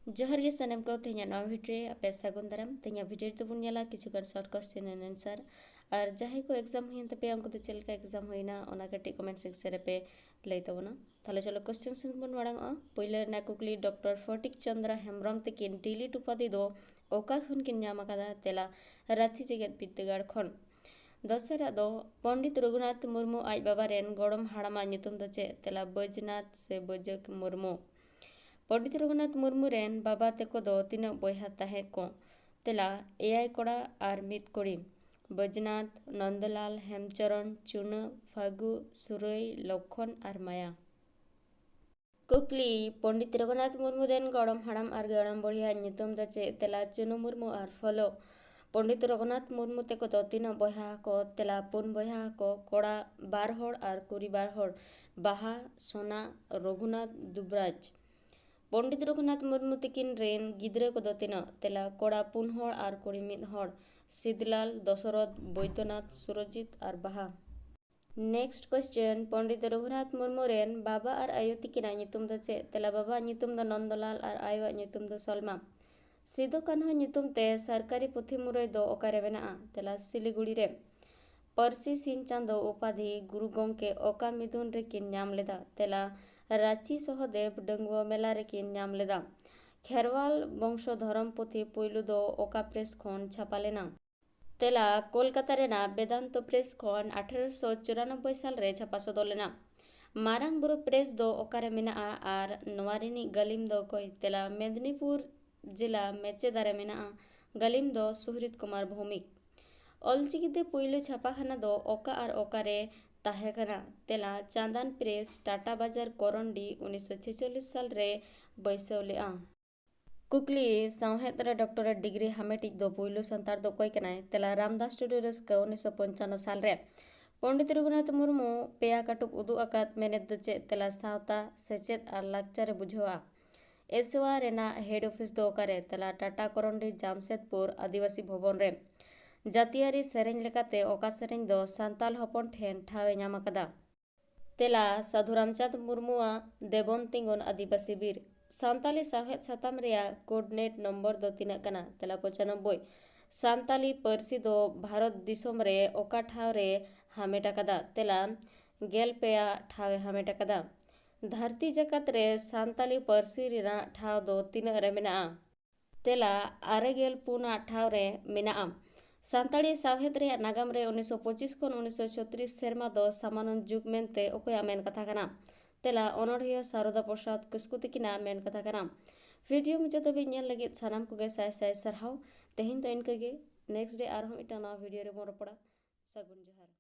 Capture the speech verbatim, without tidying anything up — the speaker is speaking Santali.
ᱡᱚᱦᱟᱨ ᱜᱮ ᱥᱟᱱᱟᱢ ᱠᱚ, ᱛᱮᱦᱮᱧᱟᱜ ᱱᱚᱣᱟ ᱵᱷᱤᱰᱤᱭᱳ ᱨᱮ ᱟᱯᱮ ᱥᱟᱹᱜᱩᱱ ᱫᱟᱨᱟᱢ᱾ ᱛᱮᱦᱮᱧᱟᱜ ᱵᱷᱤᱰᱤᱭᱳ ᱨᱮᱫᱚ ᱵᱚᱱ ᱧᱮᱞᱟ ᱠᱤᱪᱷᱩᱜᱟᱱ short question and answer, ᱟᱨ ᱡᱟᱦᱟᱸᱭ ᱠᱚ exam ᱦᱩᱭᱮᱱ ᱛᱟᱯᱮᱭᱟ ᱩᱱᱠᱩ ᱫᱚ ᱪᱮᱫ ᱞᱮᱠᱟ exam ᱦᱩᱭᱱᱟ ᱚᱱᱟ ᱠᱟᱹᱴᱤᱡ comment section ᱨᱮᱯᱮ ᱞᱟᱹᱭ ᱛᱟᱵᱚᱱᱟ᱾ ᱛᱟᱦᱚᱞᱮ ᱪᱚᱞᱚ question ᱥᱮᱫ ᱵᱚᱱ ᱢᱟᱲᱟᱝᱚᱜᱼᱟ᱾ ᱯᱳᱭᱞᱳ ᱨᱮᱱᱟᱜ ᱠᱩᱠᱞᱤ, ᱰᱚᱠᱴᱚᱨ ᱯᱷᱚᱴᱤᱠ ᱪᱚᱸᱫᱽᱨᱟ ᱦᱮᱢᱵᱨᱚᱢ ᱛᱤᱠᱤᱱ ᱰᱤᱞᱤᱴ ᱩᱯᱟᱫᱷᱤ ᱫᱚ ᱚᱠᱟ ᱠᱷᱚᱱ ᱠᱤᱱ ᱧᱟᱢ ᱟᱠᱟᱫᱟ? ᱛᱮᱞᱟ, ᱨᱟᱸᱪᱤ ᱡᱮᱜᱮᱛ ᱵᱤᱨᱫᱟᱹᱜᱟᱲ ᱠᱷᱚᱱ᱾ ᱫᱚᱥᱟᱨᱟᱜ ᱫᱚ ᱯᱚᱱᱰᱤᱛ ᱨᱚᱜᱷᱩᱱᱟᱛᱷ ᱢᱩᱨᱢᱩ ᱟᱡ ᱵᱟᱵᱟ ᱨᱮᱱ ᱜᱚᱲᱚᱢ ᱦᱟᱲᱟᱢᱟᱜ ᱧᱩᱛᱩᱢ ᱫᱚ ᱪᱮᱫ? ᱛᱮᱞᱟ, ᱵᱳᱡᱽᱱᱟᱛᱷ ᱥᱮ ᱵᱳᱡᱟᱹᱠ ᱢᱩᱨᱢᱩ᱾ ᱯᱚᱱᱰᱤᱛ ᱨᱚᱜᱷᱩᱱᱟᱛᱷ ᱢᱩᱨᱢᱩ ᱨᱮᱱ ᱵᱟᱵᱟ ᱛᱮᱠᱚ ᱫᱚ ᱛᱤᱱᱟᱹᱜ ᱵᱚᱭᱦᱟ ᱛᱟᱦᱮᱸ ᱠᱚ? ᱛᱮᱞᱟ, ᱮᱭᱟᱭ ᱠᱚᱲᱟ ᱟᱨ ᱢᱤᱫ ᱠᱩᱲᱤ, ᱵᱳᱡᱽᱱᱟᱛᱷ, ᱱᱚᱱᱫᱚᱞᱟᱞ, ᱦᱮᱢᱪᱚᱨᱚᱱ, ᱪᱩᱱᱟᱹ, ᱯᱷᱟᱹᱜᱩ, ᱥᱩᱨᱟᱹᱭ, ᱞᱚᱠᱷᱚᱱ ᱟᱨ ᱢᱟᱭᱟ᱾ ᱠᱩᱠᱞᱤ, ᱯᱚᱱᱰᱤᱛ ᱨᱚᱜᱷᱩᱱᱟᱛᱷ ᱢᱩᱨᱢᱩ ᱨᱮᱱ ᱜᱚᱲᱚᱢ ᱦᱟᱲᱟᱢ ᱟᱨ ᱜᱚᱲᱚᱢ ᱵᱩᱲᱦᱤᱭᱟᱜ ᱧᱩᱛᱩᱢ ᱫᱚ ᱪᱮᱫ? ᱛᱮᱞᱟ, ᱪᱩᱱᱩ ᱢᱩᱨᱢᱩ ᱟᱨ ᱯᱷᱚᱞᱚ᱾ ᱯᱚᱱᱰᱤᱛ ᱨᱚᱜᱷᱩᱱᱟᱛᱷ ᱢᱩᱨᱢᱩ ᱛᱮᱠᱚ ᱫᱚ ᱛᱤᱱᱟᱹᱜ ᱵᱚᱭᱦᱟ ᱟᱠᱚ? ᱛᱮᱞᱟ, ᱯᱩᱱ ᱵᱚᱭᱦᱟ ᱟᱠᱚ, ᱠᱚᱲᱟ ᱵᱟᱨ ᱦᱚᱲ ᱟᱨ ᱠᱩᱲᱤ ᱵᱟᱨ ᱦᱚᱲ, ᱵᱟᱦᱟ, ᱥᱳᱱᱟ, ᱨᱚᱜᱷᱩᱱᱟᱛᱷ, ᱫᱩᱵᱽᱨᱟᱡᱽ᱾ ᱯᱚᱱᱰᱤᱛ ᱨᱚᱜᱷᱩᱱᱟᱛᱷ ᱢᱩᱨᱢᱩ ᱛᱤᱠᱤᱱ ᱨᱮᱱ ᱜᱤᱫᱽᱨᱟᱹ ᱠᱚᱫᱚ ᱛᱤᱱᱟᱹᱜ? ᱛᱮᱞᱟ, ᱠᱚᱲᱟ ᱯᱩᱱ ᱦᱚᱲ ᱟᱨ ᱠᱩᱲᱤ ᱢᱤᱫ ᱦᱚᱲ, ᱥᱤᱫᱽᱞᱟᱞ, ᱫᱚᱥᱚᱨᱚᱛᱷ, ᱵᱳᱭᱫᱚᱱᱟᱛᱷ, ᱥᱩᱨᱚᱡᱤᱛ ᱟᱨ ᱵᱟᱦᱟ᱾ Next question, ᱯᱚᱱᱰᱤᱛ ᱨᱚᱜᱷᱩᱱᱟᱛᱷ ᱢᱩᱨᱢᱩ ᱨᱮᱱ ᱵᱟᱵᱟ ᱟᱨ ᱟᱭᱳ ᱛᱤᱠᱤᱱᱟᱜ ᱧᱩᱛᱩᱢ ᱫᱚ ᱪᱮᱫ? ᱛᱮᱞᱟ, ᱵᱟᱵᱟᱣᱟᱜ ᱧᱩᱛᱩᱢ ᱫᱚ ᱱᱚᱱᱫᱚᱞᱟᱞ ᱟᱨ ᱟᱭᱳᱣᱟᱜ ᱧᱩᱛᱩᱢ ᱫᱚ ᱥᱚᱞᱢᱟ᱾ ᱥᱤᱫᱩ ᱠᱟᱹᱱᱦᱩ ᱧᱩᱛᱩᱢ ᱛᱮ ᱥᱚᱨᱠᱟᱨᱤ ᱯᱩᱛᱷᱤ ᱢᱩᱨᱟᱹᱭ ᱫᱚ ᱚᱠᱟᱨᱮ ᱢᱮᱱᱟᱜᱼᱟ? ᱛᱮᱞᱟ, ᱥᱤᱞᱤᱜᱩᱲᱤ ᱨᱮ᱾ ᱯᱟᱹᱨᱥᱤ ᱥᱤᱧ ᱪᱟᱸᱫᱚ ᱩᱯᱟᱫᱷᱤ ᱜᱩᱨᱩ ᱜᱚᱢᱠᱮ ᱚᱠᱟ ᱢᱤᱫᱩᱱ ᱨᱮᱠᱤᱱ ᱧᱟᱢ ᱞᱮᱫᱟ? ᱛᱮᱞᱟ, ᱨᱟᱸᱪᱤ ᱥᱚᱦᱚᱫᱮᱵ ᱰᱟᱺᱜᱩᱣᱟᱹ ᱢᱮᱞᱟ ᱨᱮᱠᱤᱱ ᱧᱟᱢ ᱞᱮᱫᱟ᱾ ᱠᱷᱮᱨᱣᱟᱞ ᱵᱚᱝᱥᱚ ᱫᱷᱚᱨᱚᱢ ᱯᱩᱛᱷᱤ ᱯᱩᱭᱞᱩ ᱫᱚ ᱚᱠᱟ ᱯᱨᱮᱥ ᱠᱷᱚᱱ ᱪᱷᱟᱯᱟ ᱞᱮᱱᱟ? ᱛᱮᱞᱟ, ᱠᱳᱞᱠᱟᱛᱟ ᱨᱮᱱᱟᱜ ᱵᱮᱫᱟᱱᱛᱚ ᱯᱨᱮᱥ ᱠᱷᱚᱱ ᱟᱴᱷᱟᱨᱚᱥᱚ ᱪᱩᱨᱟᱱᱚᱵᱵᱳᱭ ᱥᱟᱞ ᱨᱮ ᱪᱷᱟᱯᱟ ᱥᱚᱫᱚᱨ ᱞᱮᱱᱟ᱾ ᱢᱟᱨᱟᱝ ᱵᱩᱨᱩ ᱯᱨᱮᱥ ᱫᱚ ᱚᱠᱟᱨᱮ ᱢᱮᱱᱟᱜᱼᱟ ᱟᱨ ᱱᱚᱣᱟ ᱨᱤᱱᱤᱡ ᱜᱟᱹᱞᱤᱢ ᱫᱚ ᱚᱠᱚᱭ? ᱛᱮᱞᱟ, ᱢᱮᱫᱽᱱᱤᱯᱩᱨ ᱡᱮᱞᱟ ᱢᱮᱪᱮᱫᱟ ᱨᱮ ᱢᱮᱱᱟᱜᱼᱟ᱾ ᱜᱟᱹᱞᱤᱢ ᱫᱚ ᱥᱩᱦᱨᱤᱛ ᱠᱩᱢᱟᱨ ᱵᱷᱳᱣᱢᱤᱠ᱾ ᱚᱞᱪᱤᱠᱤ ᱛᱮ ᱯᱩᱭᱞᱩ ᱪᱷᱟᱯᱟᱠᱷᱟᱱᱟ ᱫᱚ ᱚᱠᱟ ᱟᱨ ᱚᱠᱟᱨᱮ ᱛᱟᱦᱮᱸ ᱠᱟᱱᱟ? ᱛᱮᱞᱟ, ᱪᱟᱸᱫᱟᱱ ᱯᱨᱮᱥ, ᱴᱟᱴᱟ ᱵᱟᱡᱟᱨ, ᱠᱚᱨᱚᱱᱰᱤ, ᱩᱱᱤᱥᱥᱚ ᱪᱷᱮᱪᱚᱞᱞᱤᱥ ᱥᱟᱞ ᱨᱮ ᱵᱟᱹᱭᱥᱟᱹᱣ ᱞᱮᱫᱼᱟ᱾ ᱠᱩᱠᱞᱤ, ᱥᱟᱶᱦᱮᱫ ᱨᱮ ᱰᱚᱠᱴᱚᱨᱮᱴ ᱰᱤᱜᱽᱨᱤ ᱦᱟᱢᱮᱴᱤᱡ ᱫᱚ ᱯᱩᱭᱞᱩ ᱥᱟᱱᱛᱟᱲ ᱫᱚ ᱚᱠᱚᱭ ᱠᱟᱱᱟᱭ? ᱛᱮᱞᱟ, ᱨᱟᱢᱫᱟᱥ ᱴᱩᱰᱩ ᱨᱟᱹᱥᱠᱟᱹ, ᱩᱱᱤᱥᱥᱚ ᱯᱚᱧᱪᱟᱱᱱᱚ ᱥᱟᱞ ᱨᱮ᱾ ᱯᱚᱱᱰᱤᱛ ᱨᱚᱜᱷᱩᱱᱟᱛᱷ ᱢᱩᱨᱢᱩ ᱯᱮᱭᱟ ᱠᱟᱹᱴᱩᱵ ᱩᱫᱩᱜ ᱟᱠᱟᱫ ᱢᱮᱱᱮᱛ ᱫᱚ ᱪᱮᱫ? ᱛᱮᱞᱟ, ᱥᱟᱶᱛᱟ, ᱥᱮᱪᱮᱫ ᱟᱨ ᱞᱟᱠᱪᱟᱨ ᱮ ᱵᱩᱡᱷᱟᱹᱣᱟ᱾ ᱮᱥᱣᱟ ᱨᱮᱱᱟᱜ ᱦᱮᱰ ᱚᱯᱷᱤᱥ ᱫᱚ ᱚᱠᱟᱨᱮ? ᱛᱮᱞᱟ, ᱴᱟᱴᱟ ᱠᱚᱨᱚᱱᱰᱤ ᱡᱟᱢᱥᱮᱫᱽᱯᱩᱨ ᱟᱹᱫᱤᱵᱟᱹᱥᱤ ᱵᱷᱚᱵᱚᱱ ᱨᱮ᱾ ᱡᱟᱹᱛᱤᱭᱟᱹᱨᱤ ᱥᱮᱨᱮᱧ ᱞᱮᱠᱟᱛᱮ ᱚᱠᱟ ᱥᱮᱨᱮᱧ ᱫᱚ ᱥᱟᱱᱛᱟᱞ ᱦᱚᱯᱚᱱ ᱴᱷᱮᱱ ᱴᱷᱟᱶ ᱮ ᱧᱟᱢ ᱟᱠᱟᱫᱟ? ᱛᱮᱞᱟ, ᱥᱟᱹᱫᱷᱩ ᱨᱟᱢᱪᱟᱸᱫᱽ ᱢᱩᱨᱢᱩᱣᱟᱜ ᱫᱮᱵᱚᱱ ᱛᱤᱸᱜᱩᱱ ᱟᱹᱫᱤᱵᱟᱹᱥᱤ ᱵᱤᱨ᱾ ᱥᱟᱱᱛᱟᱞᱤ ᱥᱟᱶᱦᱮᱫ ᱥᱟᱛᱟᱢ ᱨᱮᱭᱟᱜ ᱠᱳᱰᱱᱮᱴ ᱱᱚᱢᱵᱚᱨ ᱫᱚ ᱛᱤᱱᱟᱹᱜ ᱠᱟᱱᱟ? ᱛᱮᱞᱟ ᱯᱚᱸᱪᱟᱱᱚᱵᱵᱳᱭ᱾ ᱥᱟᱱᱛᱟᱞᱤ ᱯᱟᱹᱨᱥᱤ ᱫᱚ ᱵᱷᱟᱨᱚᱛ ᱫᱤᱥᱚᱢ ᱨᱮ ᱚᱠᱟ ᱴᱷᱟᱶ ᱨᱮ ᱦᱟᱢᱮᱴ ᱟᱠᱟᱫᱟ? ᱛᱮᱞᱟ ᱜᱮᱞ ᱯᱮᱭᱟ ᱴᱷᱟᱶ ᱮ ᱦᱟᱢᱮᱴ ᱟᱠᱟᱫᱟ᱾ ᱫᱷᱟᱹᱨᱛᱤ ᱡᱟᱠᱟᱛ ᱨᱮ ᱥᱟᱱᱛᱟᱞᱤ ᱯᱟᱹᱨᱥᱤ ᱨᱮᱱᱟᱜ ᱴᱷᱟᱶ ᱫᱚ ᱛᱤᱱᱟᱹᱜ ᱨᱮ ᱢᱮᱱᱟᱜᱼᱟ? ᱛᱮᱞᱟ ᱟᱨᱮ ᱜᱮᱞ ᱯᱩᱱᱟᱜ ᱴᱷᱟᱶ ᱨᱮ ᱢᱮᱱᱟᱜᱼᱟ᱾ ᱥᱟᱱᱛᱟᱲᱤ ᱥᱟᱶᱦᱮᱫ ᱨᱮᱭᱟᱜ ᱱᱟᱜᱟᱢ ᱨᱮ ᱩᱱᱤᱥᱥᱚ ᱯᱚᱸᱪᱤᱥ ᱠᱷᱚᱱ ᱩᱱᱤᱥᱥᱚ ᱪᱷᱚᱛᱨᱤᱥ ᱥᱮᱨᱢᱟ ᱫᱚ ᱥᱟᱢᱟᱱᱚᱱ ᱡᱩᱜᱽ ᱢᱮᱱᱛᱮ ᱚᱠᱚᱭᱟᱜ ᱢᱮᱱ ᱠᱟᱛᱷᱟ ᱠᱟᱱᱟ? ᱛᱮᱞᱟ ᱚᱱᱚᱬᱦᱤᱭᱟᱹ ᱥᱟᱨᱚᱫᱟ ᱯᱨᱚᱥᱟᱫᱽ ᱠᱤᱥᱠᱩ ᱛᱤᱠᱤᱱᱟᱜ ᱢᱮᱱ ᱠᱟᱛᱷᱟ ᱠᱟᱱᱟ᱾ ᱵᱷᱤᱰᱤᱭᱳ ᱢᱩᱪᱟᱹᱫ ᱫᱷᱟᱹᱵᱤᱡ ᱧᱮᱞ ᱞᱟᱹᱜᱤᱫ ᱥᱟᱱᱟᱢ ᱠᱚᱜᱮ ᱥᱟᱭ ᱥᱟᱭ ᱥᱟᱨᱦᱟᱣ᱾ ᱛᱮᱦᱮᱧ ᱫᱚ ᱤᱱᱠᱟᱹ ᱜᱮ᱾ ᱱᱮᱠᱥᱴ ᱰᱮ ᱟᱨᱦᱚᱸ ᱢᱤᱫᱴᱟᱝ ᱱᱟᱣᱟ ᱵᱷᱤᱰᱤᱭᱳ ᱨᱮᱵᱚᱱ ᱨᱚᱯᱚᱲᱟ᱾ ᱥᱟᱹᱜᱩᱱ ᱡᱚᱦᱟᱨ᱾